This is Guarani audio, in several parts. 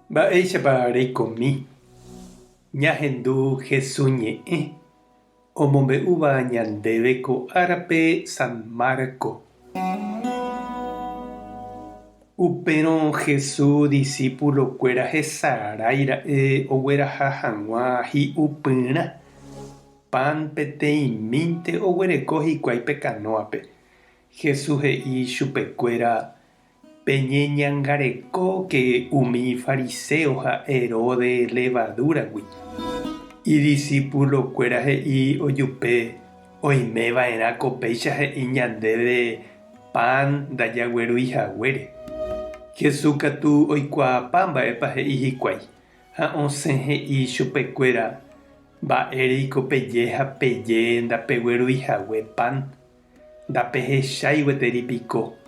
Mba'éichapa reikomi ñahendu Hesu ñe'ẽ omombe'úva ñandéve ko árape San Marco? Upérõ Hesu disípulokuéra hesarái ra'e ogueraha hag̃ua hi'upyrã, pan peteĩmínte oguereko hikuái pe kanóape. Hesu he'i chupekuéra Peñeñangarekóke umi fariséo ha Herodes levadúragui. Idisipulokuéra he'i ojupe, Oime va'erã ko péicha he'i ñandéve pan ndajaguerúi haguére. Jesús katu oikuaapa mba'épa he'i hikuái, ha osẽ he'i chupekuéra, Mba'éreiko peje ha peje ndapeguerúi hague pan? Ndapehechái gueteri piko?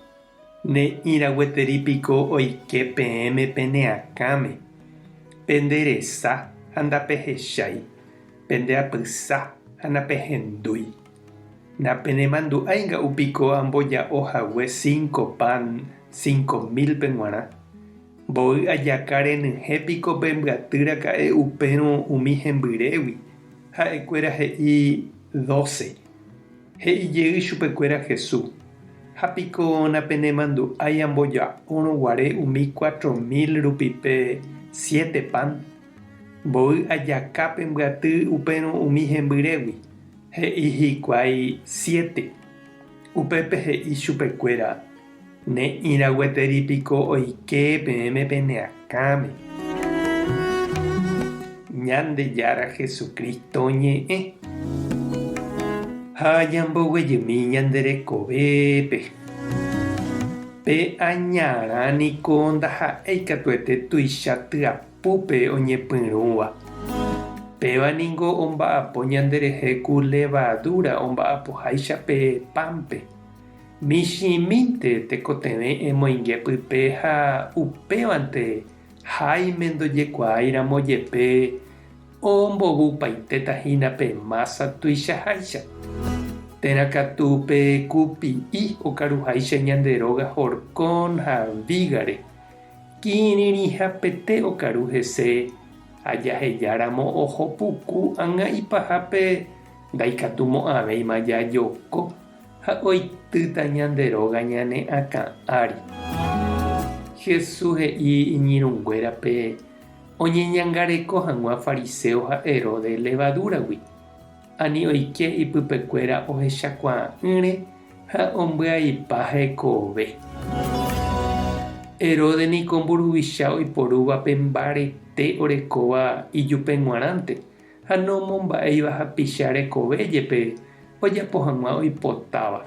Ne'ĩra gueteri piko oike peẽme pene akãme? Pende resa ha ndapehechái, pende apysa ha napehendúi. Napenemandu'ái nga'u piko amboja'o hague cinco pan 5000-pe g̃uarã? Mboy ajaka renyhẽ piko pembyaty raka'e upérõ umi hembyrégui? Ha'ekuéra he'i, Doce. He'i jey chupekuéra Jesús, Ha piko napenemandu'ái amboja'órõ guare umi 4000 rupi pe siete pan? Mboy ajaka pembyaty upérõ umi hembyrégui? He'i hikuái, Siete. Upépe he'i chupekuéra, Ne'ĩra gueteri piko oike peẽme pene akãme. Ñandejára Jesucristo ñe'ẽ. Ha ñamboguejymi ñande rekovépe. Pe añarã niko ndaha'éi katuete tuicha tyapúpe oñepyrũva. Péva ningo omba'apo ñanderehe ku levadúra omba'apoháicha pe pánpe. Michĩmínte tekotevẽ emoinge pype ha upévante háime ndojekuaáiramo jepe ombovupaitéta hína pe mása tuichaháicha. Térã katu pe kupi'i okaruháicha ñande róga horkón ha vígare, kirirĩhapete okaru hese ha jahejáramo oho puku ág̃a ipahápe ndaikatumo'ãvéima jajoko. Ha oitýta ñande róga ñane akã ári. Jesús he'i iñirũnguérape oñeñangareko hag̃ua fariséo ha Herodes levadúragui, ani oike ipypekuéra ohechakuaa'ỹre ha ombyaipa hekove. Herodes niko mburuvicha oiporúva pe mbarete orekóva ijupe g̃uarãnte ha nomomba'éiva hapicha rekove jepe ojapo hag̃ua oipotáva.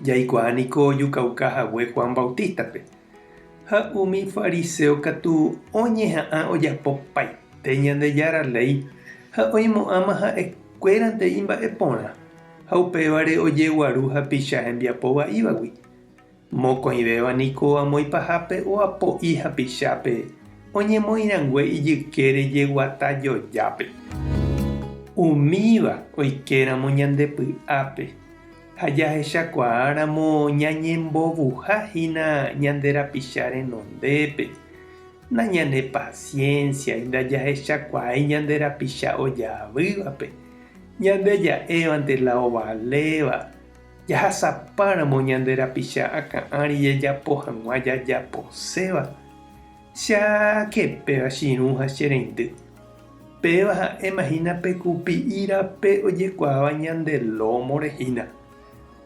Jaikuaa niko ojukauka hague Juan Bautístape, ha umi fariséo katu oñeha'ã ojapopaite Ñandejára léi ha oimo'ãma ha'ekuérante imba'e porã, ha upévare ojeguaru hapicha hembiapo vaívagui. Mokõivéva niko amo ipahápe oapo'i hapichápe oñemoĩrangue ijykére jeguata jojápe. Umíva oikéramo ñande py'ápe ha jahechakuaáramo ñañembovuha hína ñande rapicha renondépe, nañanepasiénsiai ndajahechakuaái ñande rapicha ojavývape, ñande ja'évante la ovaléva. Jahasapáramo ñande rapicha akã ári jajapo hag̃ua jajaposéva, cháke péva che irũ ha che reindy. Péva ha'éma hína pe kupi'i rape ojekuaáva ñande lómore hína.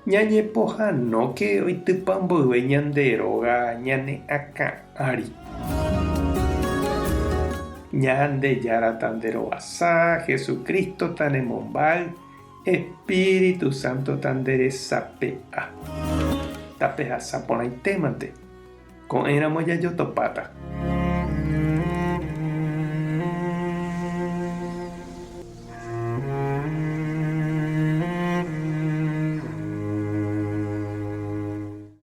Ñañepohãnóke oitypa mboyve ñande róga ñane akã ári. Ñandejára tanderovasa, Jesucristo tanemombáy. Espíritu Santo tanderesape'a. Tapehasa porãitémante. Ko'ẽramo jajotopáta.